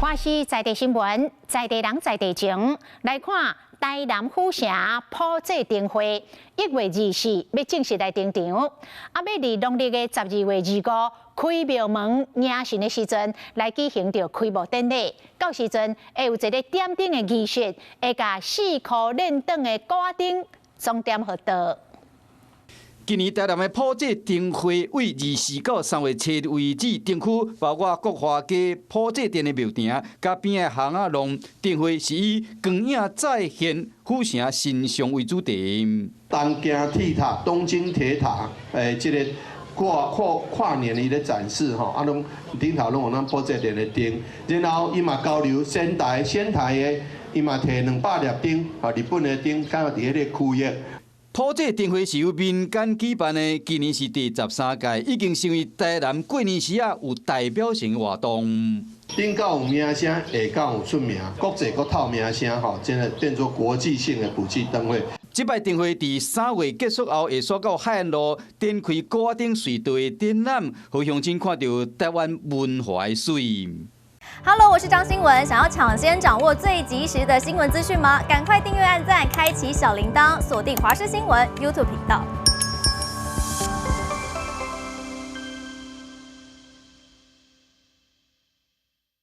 華視在地新聞，在地人在地情，來看台南府城普濟燈會1月24欲正式來登場，啊，欲佇農曆的12月25開廟門迎神的時陣來舉行著開幕典禮。到時陣會有一个點燈的儀式，會共四箍輪轉的鼓仔燈總點予倒。今年台南的普濟燈會為24到3月7為止，燈區包括國華街普濟殿的廟埕，佮邊的巷仔弄燈會是以光影再現府城神像為主題。東京鐵塔、東京鐵塔，這个跨跨跨年伊咧展示吼，啊攏頂頭攏有咱普濟殿的燈，然後伊嘛交流仙台仙台的，伊嘛提200粒燈，吼日本的燈，敢有佇彼个區域。普濟燈會是由民間舉辦的，今年是第13屆，已經成為台南過年時仔有代表性活動。頂到有名聲，下到有出名，國際閣透名聲，吼，真的變做國際性的普濟燈會。這擺燈會佇3月結束後，會煞到海岸路展開鼓仔燈隧道的展覽，予鄉親看著台灣文化的媠。 Hello，我是張新文，想要搶先掌握最及時的新聞資訊嗎？趕快訂閱、按讚、開啟小鈴鐺，鎖定華視新聞 YouTube 頻道。